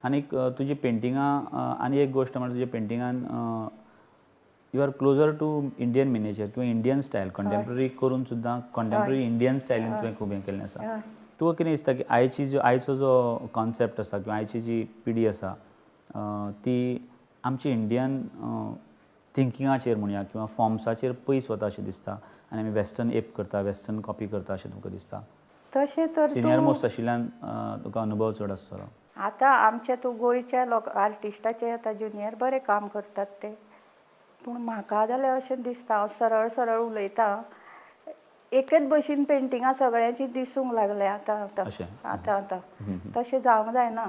आनीक तुजी पेंटिंगां, आनी एक गोश्ट म्हळ्यार तुज्या पेंटिंगान you are closer to Indian miniature किंवा इंडियन स्टायल. कंटेम्प्ररी करून सुद्दां कंटेम्प्ररी इंडियन स्टायलीन तुवें खूब हें केल्लें आसा. तुका कितें दिसता की आयची जो आयचो जो कॉन्सेप्ट आसा किंवा आयची जी पिढी आसा, ती आमची इंडियन थिंकिंगाचेर म्हणया किंवा फॉर्म्साचेर पयस वता अशें दिसता आनी आमी वेस्टर्न एप करता, वेस्टर्न कॉपी करता अशें तुमकां दिसता? तशें तर सिनियर तूं मोस्ट आशिल्ल्यान तुका अनुभव चड आसतलो. आतां आमच्या तूं गोंयच्या लोक आर्टिस्टाचे आतां ज्युनियर बरें काम करतात ते, पूण म्हाका जाल्यार अशें दिसता, हांव सरळ सरळ उलयतां, एकच भशेन पेंटिंगां सगळ्यांची दिसूंक लागल्या आतां आतां. अशें? आतां आतां तशें जावंक जायना.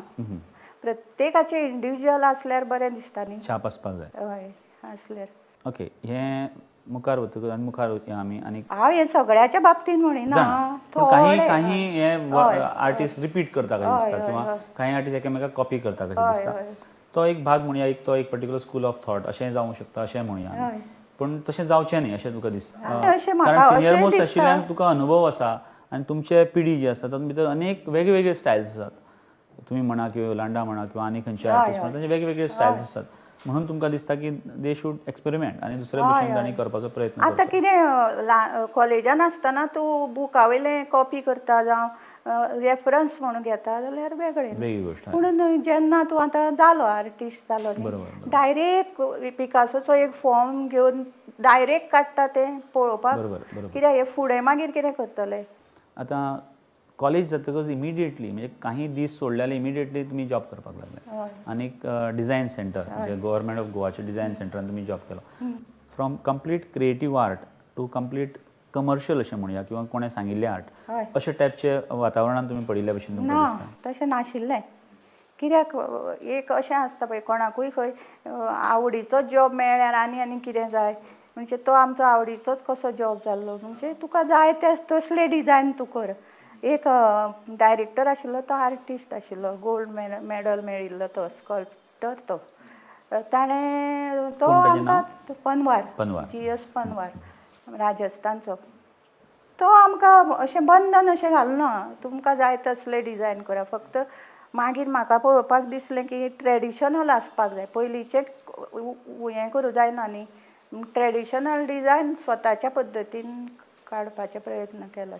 प्रत्येकाचें इंडिविज्युअल आसल्यार बरें दिसता न्ही. छाप आसपाक जाय. हय, आसल्यार. ओके, हें मुखार वतकच आनी मुखार वया आमी आनी हांव हें सगळ्याच्या बाबतीन म्हणिना. जाणा, पूण काही थोडे काही हे आर्टिस्ट रिपीट करता कशें दिसता किंवा काही आर्टिस्ट एकामेकाक कॉपी करता कशें दिसता. तो एक भाग म्हणया, एक तो एक पर्टिक्युलर स्कूल ऑफ थॉट अशें जावंक शकता अशें म्हणया आमी. पूण तशें जावचें न्ही अशें तुका दिसता? अशें म्हाका कारण सिनियर अशेंय मोस्ट दिसता. आशिल्ल्यान तुका अनुभव आसा आनी तुमचे पिढी जी आसा तातूंत भितर अनेक वेगळे स्टायल्स आसात. तुमी म्हणा किंवा योलांडा म्हणा किंवा आनी खंयचे आर्टिस्ट म्हणा, तांचे वेगवेगळे स्टायल्स आसात, म्हणून तुमकां दिसता की they should experiment आनी दुसरे भशेन तांणी करपाचो प्रयत्न आतां करचो. कितें, कॉलेजान आसतना तूं बुका वयलें कॉपी करता जावं रेफरन्स म्हणून घेता जाल्यार वेगळें. वेगळी गोश्ट. पूण जेन्ना तूं आतां जालो, आर्टिस्ट जालो न्ही, बरोबर बरोबर. डायरेक्ट पिकासोचो एक फॉर्म घेवन डायरेक्ट काडटा तें पळोवपाक बरोबर बरोबर कित्याक हे फुडें मागीर कितें करतले? आतां कॉलेज जातकच इमिडिएटली, म्हणजे काही दीस सोडले जाल्यार इमिडिएटली तुमी जॉब करपाक लागले आनीक डिझायन सेंटर, म्हणजे गव्हर्मेंट ऑफ गोवाचे डिझायन सेंटरान तुमी जॉब केलो. From complete creative art to complete commercial अशें म्हणया किंवा कोणें सांगिल्लें आर्ट, अशे टायपचे वातावरणान तुमी पडिल्ल्या भशेन तुमकां ना. दिसता? तशें नाशिल्लें. कित्याक, एक अशें आसता पळय, कोणाकूय खंय आवडीचो जॉब मेळ्ळ्यार आनी आनी कितें जाय. म्हणजे तो आमचो आवडीचोच कसो जॉब जाल्लो. म्हणजे तुका जाय ते तसले डिजायन तूं कर. एक डायरेक्टर आशिल्लो, तो आर्टिस्ट आशिल्लो, गोल्ड मेडल मेळिल्लो तो स्कल्प्टर. तो ताणें तो कोण ताजें? आमकां पनवार. पनवार. G S Panwar, राजस्थानचो. तो आमकां अशें बंधन अशें घालना, तुमकां जाय तसले डिजायन करा. फक्त मागीर म्हाका पळोवपाक दिसलें की ट्रेडिशनल आसपाक जाय, पयलींचें हें करूं जायना न्ही. ट्रेडिशनल डिजायन स्वताच्या पद्दतीन काडपाचे प्रयत्न केलो.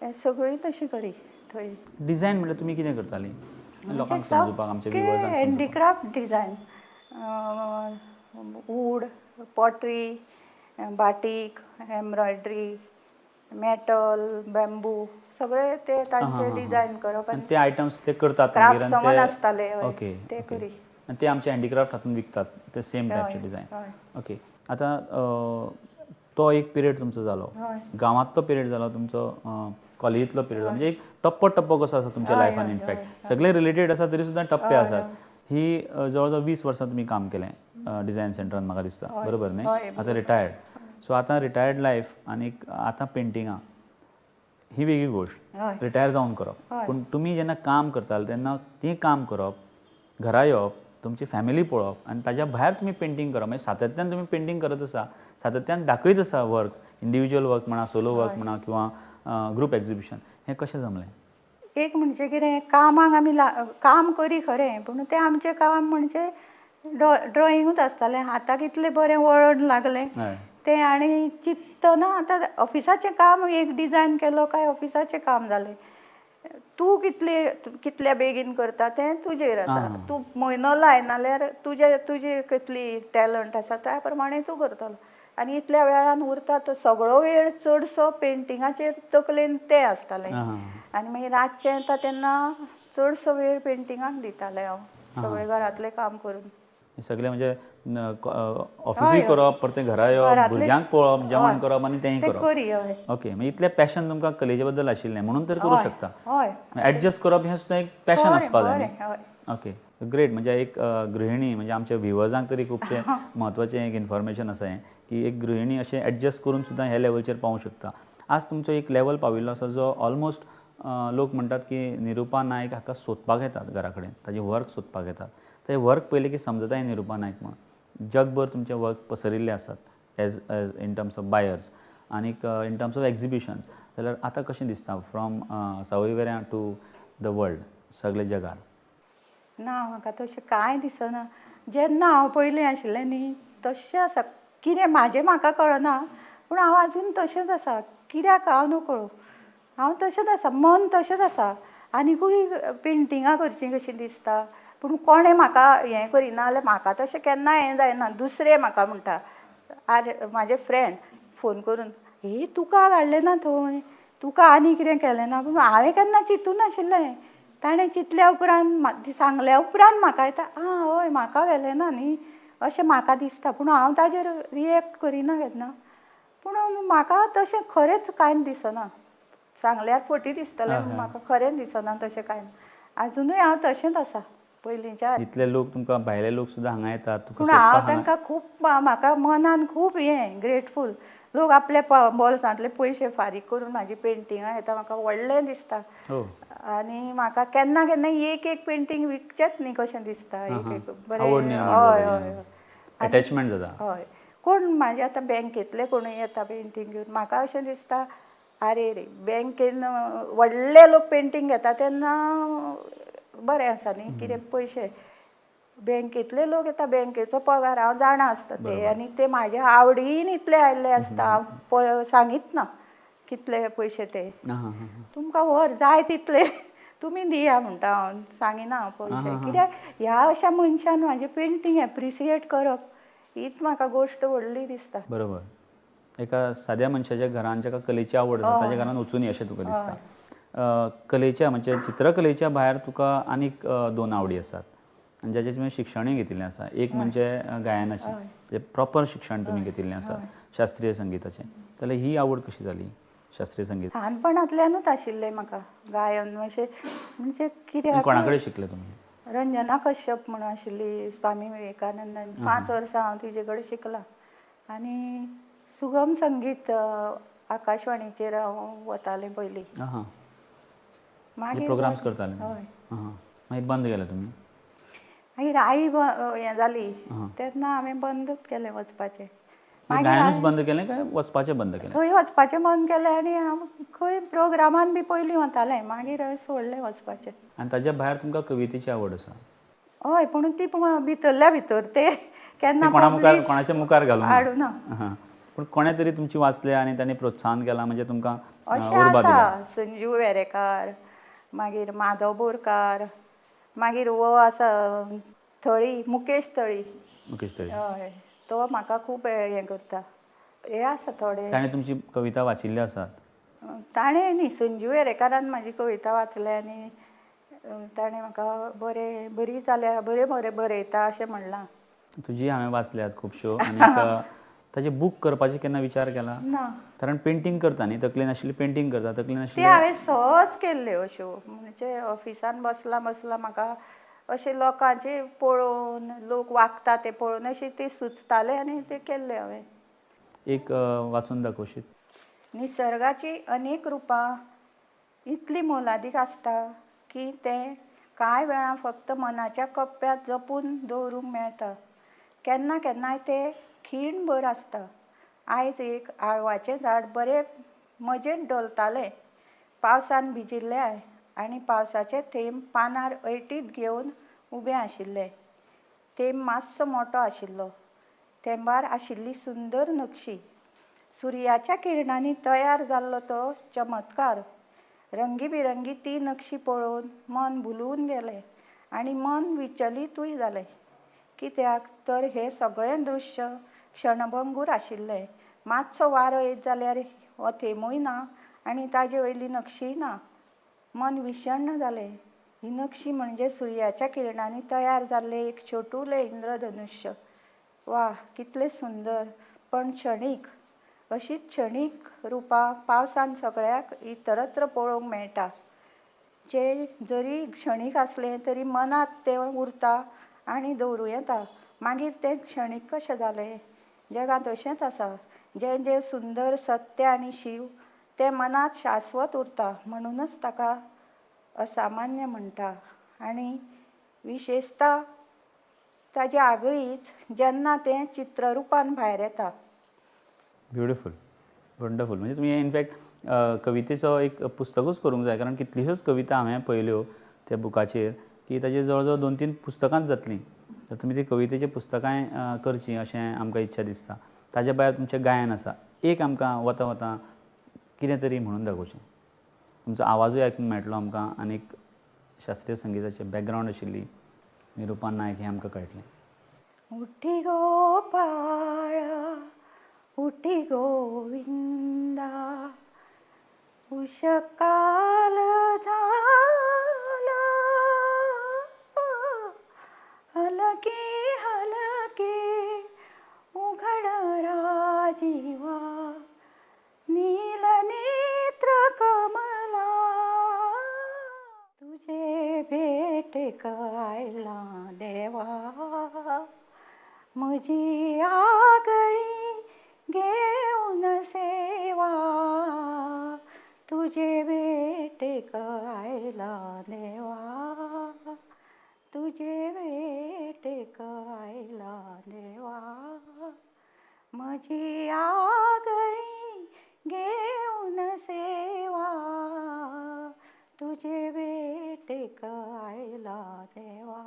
हें सगळीं तशी करी थंय. डिझायन म्हणल्यार तुमी कितें करताली, लोकांक समजुपाक, आमच्या व्युवर्सांक समजुपाक? Handicraft design, wood, pottery, batik, embroidery, metal, bamboo, सगळे ते तांचे डिजायन करप. आनी ते आयटम्स ते करतात मागीर आनी क्राफ्ट्समन ते आसताले, हय. ते करी. आनी ते आमचे हँडीक्राफ्ट हातून विकतात ते सेम टायपचे डिझायन? हय. ओके, आतां तो एक पिरियड तुमचो जालो, गांवांतलो पिरियड जालो, तुमचो कॉलेजींतलो पिरियड जालो. म्हणजे एक टप्पो टप्पो कसो आसा तुमच्या लायफान. इनफॅक्ट सगळे रिलेटेड आसा तरी सुद्दां टप्पे आसात. ही जवळ जवळ 20 वर्सां तुमी काम केलें डिझायन सेंटरान म्हाका दिसता, बरोबर न्ही? हय. आतां रिटायर्ड. सो आतां रिटायर्ड लायफ आनीक आतां पेंटिंगां ही वेगळी गोश्ट, रिटायर जावन करप. पूण तुमी जेन्ना काम करताले तेन्ना ती काम करप, घरा येवप, तुमची फॅमिली पळोवप आनी ताज्या भायर तुमी पेंटींग करप, म्हणजे सातत्यान तुमी पेंटींग करत आसा, सातत्यान दाखयत आसा वर्क्स, इंडिविज्युअल वर्क म्हणा, सोलो वर्क म्हणा किंवा ग्रुप एक्झिबिशन, हें कशें जमलें? एक म्हणजे कितें, कामाक आमी काम करी खरें, पूण तें आमचें काम म्हणजे ड्रॉइंगूच आसतालें. हाताक इतलें बरें वळण लागलें तें आनी चिंतना आतां ऑफिसाचें काम एक डिजायन केलो काय ऑफिसाचें काम जालें. तूं कितले कितल्या बेगीन करता तें तुजेर आसा. तूं म्हयनो लाय नाल्यार तुजे तुजी कितली टॅलंट आसा त्या प्रमाणे तूं करतलो आनी इतल्या वेळान उरता तो सगळो वेळ चडसो पेंटिंगाचेर तकलेन तें आसतालें. आनी मागीर रातचें येता तेन्ना चडसो वेळ पेंटिंगाक दितालें हांव, सगळें घरांतलें काम करून. हे सगळें, म्हणजे ऑफिसूय करप, परतें घरा येवप, भुरग्यांक पळोवप, जेवण करप आनी तेंय तें करप. करी, हय. ओके, म्हणजे इतलें पॅशन तुमकां कलेचे बद्दल आशिल्लें म्हणून तर करूं शकता. हय. एडजस्ट करप हें सुद्दां एक पॅशन आसपा जाय न्ही? हय. Okay, great. म्हणजे एक गृहिणी, म्हणजे आमच्या व्युवर्सांक तरी खुबशें म्हत्वाचें एक इन्फॉर्मेशन आसा हें की एक गृहिणी अशें एडजस्ट करून सुद्दां ह्या लेवलचेर पावूंक शकता. आज तुमचो एक लेवल पाविल्लो आसा जो ऑलमोस्ट लोक म्हणटात की निरुपा नायक हाका सोदपाक येतात घरा कडेन, ताजें वर्क सोदपाक येतात. ते वर्क पळयलें की समजता हें निरुपा नायक म्हूण. जगभर तुमचे वर्क पसरिल्ले आसात as in terms of buyers आनीक इन टर्म्स ऑफ एक्झिबिशन्स. जाल्यार आतां कशें दिसता, from Savoi Verem to the world, सगळे जगार? ना, म्हाका तशें कांय दिसना. जेन्ना हांव पयलीं आशिल्लें न्ही तशें आसा. कितें म्हाजें म्हाका कळना, पूण हांव आजून तशेंच आसा. कित्याक हांव नकळो, हांव तशेंच आसा, मन तशेंच आसा. आनिकूय पेंटिंगां करचीं कशीं दिसता, पूण कोणें म्हाका हें करिना जाल्यार म्हाका तशें केन्ना हें जायना. दुसरे म्हाका म्हणटा, आरे म्हाजे फ्रेंड फोन करून, हे तुका धाडलें ना थंय, तुका आनी कितें केलें ना. पूण हांवें केन्ना चिंतूं नाशिल्लें. ताणें चिंतल्या उपरांत, सांगल्या उपरांत म्हाका येता, आं हय म्हाका व्हेलें ना न्ही अशें म्हाका दिसता. पूण हांव ताजेर रिएक्ट करिना केन्ना. पूण म्हाका तशें खरेंच कांय दिसना. सांगल्यार फटी दिसतलें, म्हाका खरेंच दिसना तशें कांय. आजुनूय हांव तशेंच आसा पयलींच्या. इतले लोक तुमकां, भायले लोक सुद्दां हांगा येतात, पूण हांव तांकां खूब, म्हाका मनान खूब हें ग्रेटफूल. लोक आपल्या बोल्सांतले पयशे फारीक करून म्हाजी पेंटिंगां घेता, म्हाका व्हडलें दिसता. आनी म्हाका केन्ना केन्ना एक एक पेंटींग विकचेंच न्ही कशें दिसता. एक एक बरें, हय हय, अटॅचमेंट जाता. हय, कोण म्हाजे आतां बँकेंतले कोणूय येता पेंटींग घेवन, म्हाका अशें दिसता आरे रे बँकेन व्हडले लोक पेंटींग घेता तेन्ना बरें आसा न्ही, कितें पयशे बँकेंतले लोक येता, बँकेचो पगार हांव जाणा आसता ते, आनी ते म्हाज्या आवडीन इतले आयिल्ले आसता, हांव सांगीत ना कितले पयशे ते. तुमकां व्हर जाय तितले तुमी दिया म्हणटा हांव, सांगिना हांव पयशे. कित्याक ह्या अशा मनशान म्हाजें पेंटींग एप्रिसिएट करप हीच म्हाका गोश्ट व्हडली दिसता. बरोबर, एका साद्या मनशाच्या घरान जाका कलेची आवड आसा ताच्या घरान वचून अशें तुका दिसता. कलेच्या म्हणजे चित्रकलेच्या भायर तुका आनीक दोन आवडी आसात आनी जाचें तुवें शिक्षणूय घेतिल्लें आसा. एक म्हणजे गायनाचें, जें प्रॉपर शिक्षण तुमी घेतिल्लें आसा शास्त्रीय संगिताचें. जाल्यार ही आवड कशी जाली शास्त्रीय संगीत? ल्हानपणांतल्यानूच आशिल्लें म्हाका गायन. अशें म्हणजे कित्याक कोणा कडेन शिकलें तुमी? रंजना कश्यप म्हणून आशिल्ली, स्वामी विवेकानंदान, 5 वर्सां हांव तिजे कडेन शिकलां. आनी सुगम संगीत आकाशवाणीचेर हांव वतालें पयलीं. मागीर प्रोग्राम्स करताले? हय. मागीर बंद केलें तुमी? मागीर आई हें जाली तेन्ना हांवें बंदूच केलें वचपाचें. गायनूच बंद केलें काय वचपाचें बंद केलें? थंय वचपाचें बंद केलें आनी हांव खंय प्रोग्रामान बी पयलीं वतालें, मागीर हांवें सोडलें वचपाचें. आनी ताच्या भायर तुमकां कवितेची आवड आसा? हय, पूण ती भितरल्या भितर ते केन्ना कोणाच्या मुखार घालून हाडूना. पूण कोणें तरी तुमची वाचल्या आनी तांणी प्रोत्साहन केलां म्हणजे तुमकां अशें आसा. संजीव वेरेकार, मागीर माधव बोरकार, मागीर हो आसा थळी, मुकेश थळी. मुकेश थळी, हय, तो म्हाका खूब हें करता. हे आसा थोडे. ताणें तुमची कविता वाचिल्ली आसात? ताणें न्ही, संजीव वेरेकारान म्हाजी कविता वाचल्या आनी ताणें म्हाका बरें बरी जाल्या, बरें बरें बरयता अशें म्हणलां. तुजी हांवें वाचल्यात खुबश्यो. आनी ताचे बूक करपाचे केन्ना विचार केला? ना, कारण पेंटींग करता न्ही, तकलेन आशिल्ली पेंटींग करता, तकलेन आशिल्ली. ते हांवें सहज केल्ल्यो अश्यो, म्हणजे ऑफिसान बसलां बसलां म्हाका अशें लोकांचे पळोवन, लोक वागता ते पळोवन अशें ते सुचताले आनी ते केल्ले हांवें. एक वाचून दाखोवशीत? निसर्गाची अनेक रुपां इतली मोलादीक आसता की तें कांय वेळां फक्त मनाच्या कप्प्यांत जपून दवरूंक मेळटा. केन्ना केन्नाय तें खीणभर आसता. आयज एक आळवाचें झाड बरें मजेत डोलतालें, पावसान भिजिल्लें आनी पावसाचे थेंब पानार ऐटीत घेवन उबें आशिल्लें. थेंब मातसो मोटो आशिल्लो. थेंबार आशिल्ली सुंदर नक्षी, सुर्याच्या किरणांनी तयार जाल्लो तो चमत्कार. रंगीबिरंगी ती नक्षी पळोवन मन भुलून गेलें आनी मन विचलितूय जालें. कित्याक तर हें सगळें दृश्य क्षणभंगूर आशिल्लें. मातसो वारो येत जाल्यार हो थेंबूय ना आनी ताजे वयली नक्षीय ना. मन विषण्ण जालें. ही नक्षी म्हणजे सुर्याच्या किरणांनी तयार जाल्लें एक छोटुलें इंद्रधनुष्य. वा, कितलें सुंदर, पण क्षणीक. अशीच क्षणीक रुपां पावसान सगळ्याक इतरत्र पळोवंक मेळटा. जे जरी क्षणीक आसलें तरी मनांत तें उरता आनी दवरूं येता. मागीर तें क्षणीक कशें जालें? जगांत अशेंच आसा. जें जें सुंदर, सत्य आनी शिव तें मनांत शाश्वत उरता, म्हणूनच ताका असामान्य म्हणटा. आनी विशेशता ताजे आगळीच जेन्ना तें चित्ररुपान भायर येता. Beautiful, wonderful. म्हणजे तुमी इनफॅक्ट कवितेचो एक पुस्तकूच करूंक जाय, कारण कितल्योश्योच कविता हांवें पळयल्यो त्या बुकाचेर की ताजे जवळ जवळ 2-3 पुस्तकांच जातलीं. तर तुमी ती कवितेची पुस्तकांय करचीं अशें आमकां इच्छा दिसता. ताज्या भायर तुमचें गायन आसा, एक आमकां वता वता कितें तरी म्हणून दाखोवचें. तुमचो आवाजूय आयकूंक मेळटलो आमकां आनीक शास्त्रीय संगिताचें बॅकग्रावंड आशिल्ली निरुपा नायक हें आमकां कळटलें. उठी गोपाळा उठी गोविंदा उषकाल झाला हलके हलके उघड राजीवा नीलनेत्र कमला तुझे भेटेक आयला देवा म्हजी आगळी घेवन सेवा तुझे भेटेक आयला देवा तुझे भेटेक आयला देवा म्हजी आगळी घेवन सेवा तुझे भेटेक आयला देवा.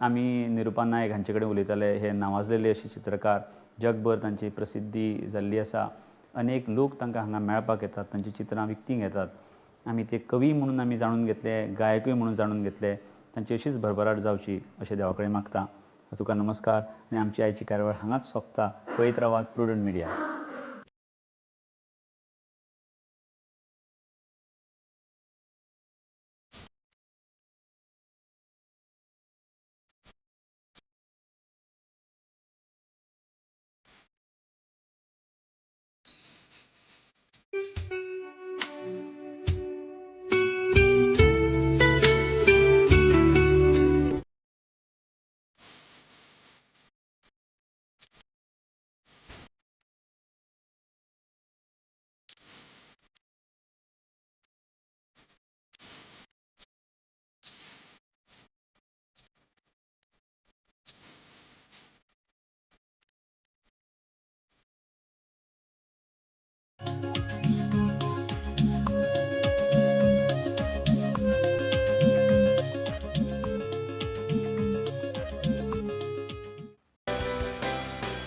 आमी निरुपा नायक हांचे कडेन उलयताले. हे नावाजलेले अशे चित्रकार, जगभर तांची प्रसिद्धी जाल्ली आसा. अनेक लोक तांकां हांगा मेळपाक येतात, तांची चित्रां विकतीं घेतात. आमी ते कवी म्हणून आमी जाणून घेतले, गायकूय म्हणून जाणून घेतले. तांची अशीच भरभराट जावची अशें देवा कडेन मागता. तुका नमस्कार आनी आमची आयची कार्यावळ हांगाच सोंपता. पळयत रावात प्रुडंट मिडिया.